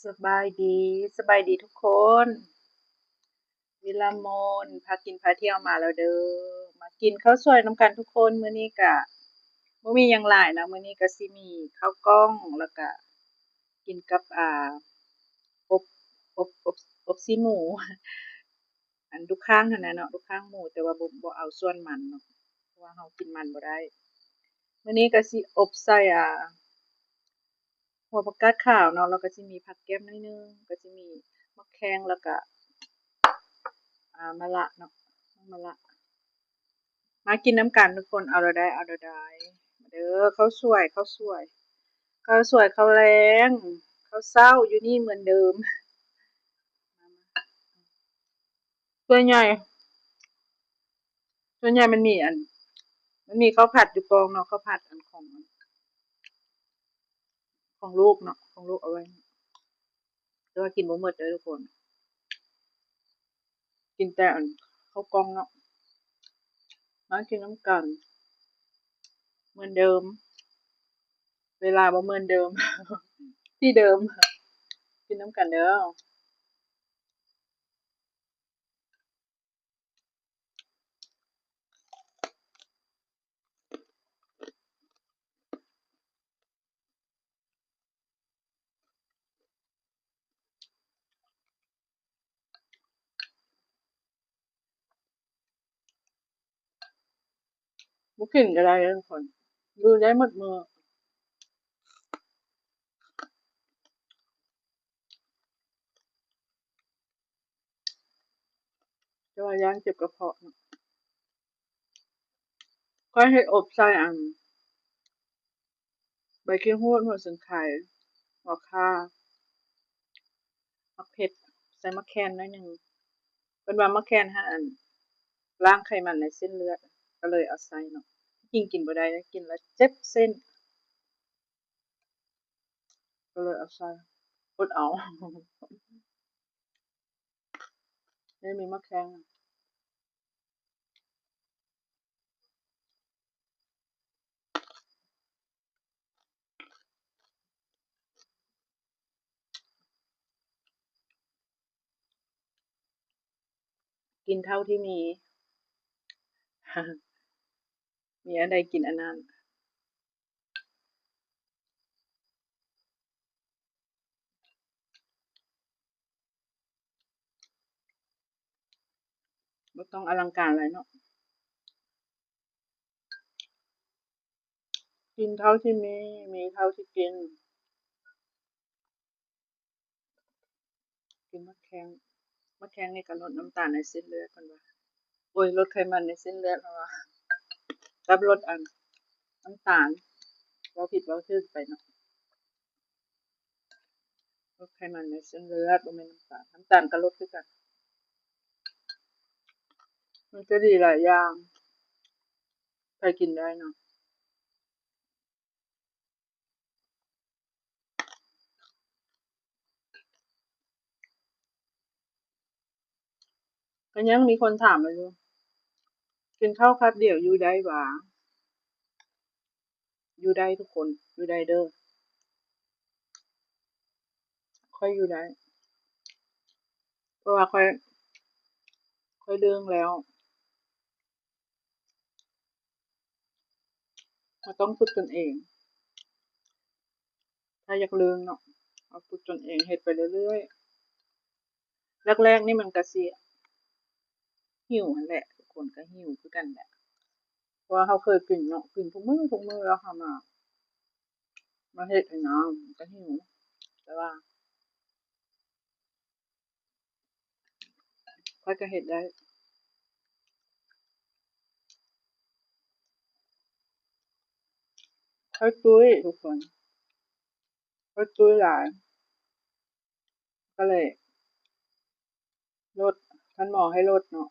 ສະບາຍດີ, ສະບາຍດີທຸກຄົນ. ວິລາມອນ ພາກິນພາທ່ຽວມາແລ້ວເດີ້. ມາກິນເຂົ້າສວຍນຳກັນທຸກຄົນ. ມື້ນີ້ກະບໍ່ມີຫຍັງຫຼາຍນະ, ມື້ນີ້ກະຊິມີເຂົ້າກ່ອງ ແລ້ວກະກິນກັບ ອ່າ ອົບ ອົບ ອົບ ອົບຊີ້ນໝູ. ອັນລູກຄ້າງຫັ້ນນະເນາະ, ລູກຄ້າງໝູ, ແຕ່ວ່າບໍ່ ບໍ່ເອົາສ່ວນມັນເນາະ, ເພາະວ່າເຮົາກິນມັນບໍ່ໄດ້. ມື້ນີ້ກໍຊິອົບໃສ່ ອ່າ ຫົວຜັກກາດຂາວເນາະ, ແລ້ວກໍຊິມີຜັກແກ້ມໜ້ອຍໜຶ່ງ, ກໍຊິມີໝາກແຂ້ງ ແລ້ວກໍ ອ່າ ມະລະເນາະ, ມະລະ. ມາກິນນຳກັນທຸກຄົນ, ເອົາແລ້ວໄດ້ ເອົາແລ້ວໄດ້. ມາເດີ້ ເຂົ້າສວຍ ເຂົ້າສວຍ ເຂົ້າສວຍ ເຂົ້າແລງ ເຂົ້າເຊົ້າ ຢູ່ນີ້ເໝືອນເດີມ. ສ່ວນໃຫຍ່ ສ່ວນໃຫຍ່ມັນມີອັນ ມັນມີເຂົ້າຜັດຢູ່ກ່ອງເນາະ, ເຂົ້າຜັດອັນຂອງ ຂອງລູກເນາະ, ຂອງລູກເອົາໄວ້ ແຕ່ວ່າກິນບໍ່ໝົດເດີ້ທຸກຄົນ, ກິນແຕ່ອັນເຂົ້າກ່ອງເນາະ. ມາກິນນຳກັນເໝືອນເດີມ, ເວລາບໍ່ເໝືອນເດີມ, ທີ່ເດີມ. ກິນນຳກັນເດີ້. ບໍ່ກິນກໍໄດ້ເດີ້ທຸກຄົນ, ຢູ່ໄດ້ໝົດມື້. ແຕ່ວ່າຢ້ານເຈັບກະເພາະເນາະ. ຂ້ອຍເຮັດອົບໃສ່ອັນ ໃບຂີ້ຫູດ, ຫົວສີໄຄ, ຫົວຂ່າ, ໝາກເຜັດ, ໃສ່ໝາກແຄນໜ້ອຍໜຶ່ງ. ເພິ່ນວ່າໝາກແຄນຫັ້ນ ອັນ ລ້າງໄຂມັນໃນເສັ້ນເລືອດ, ກໍເລີຍເອົາໃສ່ເນາະ. ທີ່ຈິງກິນບໍ່ໄດ້, ກິນແລ້ວເຈັບເສັ້ນ. ກໍເລີຍເອົາໃສ່ ອົດເອົາ. ນີ້ມີໝາກແຄງ. ກິນເທົ່າທີ່ມີ, ມີອັນໃດກິນອັນນັ້ນ. ບໍ່ຕ້ອງອະລັງການຫຼາຍເນາະ, ກິນເທົ່າທີ່ມີ, ມີເທົ່າທີ່ກິນ. ກິນໝາກແຄງ, ໝາກແຄງນີ້ກໍລົດນ້ຳຕານໃນເສັ້ນເລືອດເພິ່ນວ່າ, ໂອ້ຍ ລົດໄຂມັນໃນເສັ້ນເລືອດເພິ່ນວ່າ, ກັບລົດອັນ ນ້ຳຕານ, ເວົ້າຜິດເວົ້າຖືກໄປເນາະ, ລົດໄຂມັນໃນເສັ້ນເລືອດ ບໍ່ແມ່ນນ້ຳຕານ, ນ້ຳຕານກໍລົດຄືກັນ. ມັນກໍດີຫຼາຍຢ່າງ, ໃຜກິນໄດ້ເນາະ. ກໍຍັງມີຄົນຖາມມາຢູ່, ກິນເຂົ້າຄາບດຽວຢູ່ໄດ້ຫວາ? ຢູ່ໄດ້ທຸກຄົນ, ຢູ່ໄດ້ເດີ້, ຂ້ອຍຢູ່ໄດ້ ເພາະວ່າຂ້ອຍ ຂ້ອຍເລີ່ມແລ້ວ. ເຮົາຕ້ອງຝຶກຕົນເອງ, ຖ້າຢາກເລີງເນາະ, ເຮົາຝຶກຕົນເອງ, ເຮັດໄປເລື້ອຍໆ. ແລກໆນີ້ມັນກະຊິຫິວຫັ້ນແຫຼະ, ທຸກຄົນກະຫິວຄືກັນແຫຼະ, ເພາະວ່າເຮົາເຄີຍກິນເນາະ, ກິນທຸກມື້ ທຸກມື້ ແລ້ວເຮົາມາ ມາເຮັດຫັ້ນນະ, ມັນກະຫິວ, ແຕ່ວ່າ ຂ້ອຍກໍເຮັດໄດ້. ຂ້ອຍຕຸ້ຍທຸກຄົນ, ຂ້ອຍຕຸ້ຍຫຼາຍ, ກໍເລີຍລົດ, ທ່ານໝໍໃຫ້ລົດເນາະ.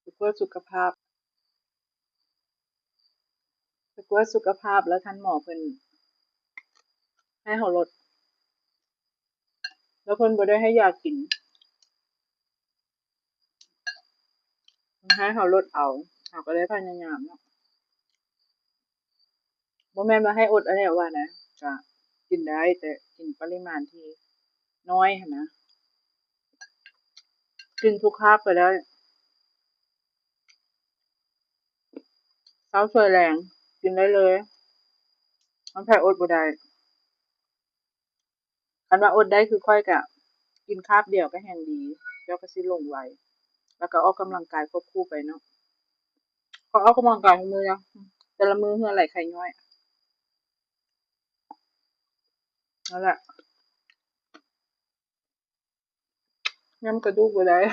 ໄປກວດສຸຂະພາບ, ໄປກວດສຸຂະພາບ ແລ້ວທ່ານໝໍເພິ່ນໃຫ້ເຮົາລົດ, ແລ້ວເພິ່ນບໍ່ໄດ້ໃຫ້ຢາກິນ, ເພິ່ນໃຫ້ເຮົາລົດເອົາ, ເຮົາກໍເລີຍພະຍາຍາມເນາະ, ບໍ່ແມ່ນວ່າໃຫ້ອົດເອົາແລ້ວວ່ານະ, ກະ ກິນໄດ້ ແຕ່ກິນປະລິມານທີ່ນ້ອຍຫັ້ນນະ ກິນທຸກຄາບກໍໄດ້. ເຊົ້າສວຍແລງກິນໄດ້ເລີຍ ຄັນໃຜອົດບໍ່ໄດ້. ຄັນວ່າອົດໄດ້ຄືຂ້ອຍກະກິນຄາບດຽວກໍແຮ່ງດີ ແລ້ວກໍຊິລົງໄວ ແລ້ວກໍອອກກຳລັງກາຍຄວບຄູ່ໄປເນາະ. ຂ້ອຍອອກກຳລັງກາຍທຸກມື້ນະ ແຕ່ລະມື້ເຫື່ອໄຫຼໄຄຍ້ອຍ ນັ້ນແຫຼະ. ຍຳກະດູກບໍ່ໄດ້ ຍ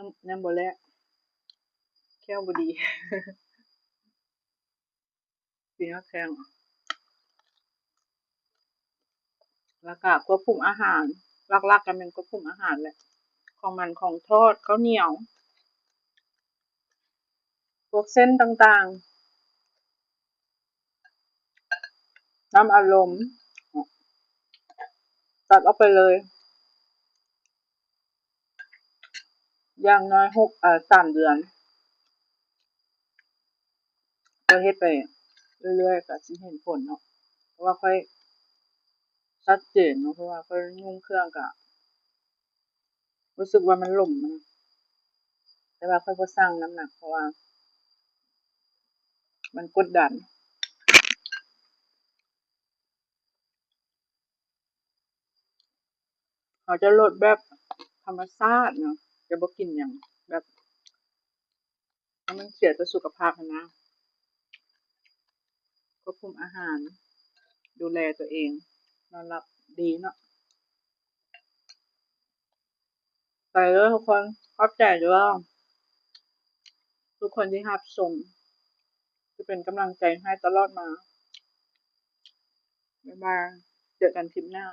ຳ ຍຳບໍ່ແລກ ແຂ້ວບໍ່ດີ ປີນແຂ້ງ. ແລ້ວກະຄວບຄຸມອາຫານ ຫຼັກໆກໍແມ່ນຄວບຄຸມອາຫານແຫຼະ ຂອງມັນ ຂອງທອດ ເຂົ້າໜຽວ ພວກເສັ້ນຕ່າງໆ ນ້ຳອັດລົມ ຕັດອອກໄປເລີຍ ຢ່າງໜ້ອຍຫົກ ເອີ ສາມເດືອນ ກໍເຮັດໄປເລື້ອຍໆ ກໍຊິເຫັນຜົນເນາະ ເພາະວ່າຂ້ອຍຊັດເຈນເນາະ ເພາະວ່າຂ້ອຍນຸ່ງເຄື່ອງກໍ ຮູ້ສຶກວ່າມັນຫຼົມນະ ແຕ່ວ່າຂ້ອຍບໍ່ຊັ່ງນ້ຳໜັກ ເພາະວ່າມັນກົດດັນ. ເຮົາຈະລົດແບບທຳມະຊາດເນາະ ຈະບໍ່ກິນຫຍັງແບບ ມັນເສຍຕໍ່ສຸຂະພາບຫັ້ນນະ ຄວບຄຸມອາຫານ ດູແລຕົວເອງ ນອນຫຼັບດີເນາະ. ໄປເດີທຸກຄົນ ຂອບໃຈເດີ ທຸກຄົນທີ່ຮັບຊົມ ທີ່ເປັນກຳລັງໃຈໃຫ້ຕະຫຼອດມາ. ບາຍບາຍ ເຈີກັນຄລິບໜ້າ.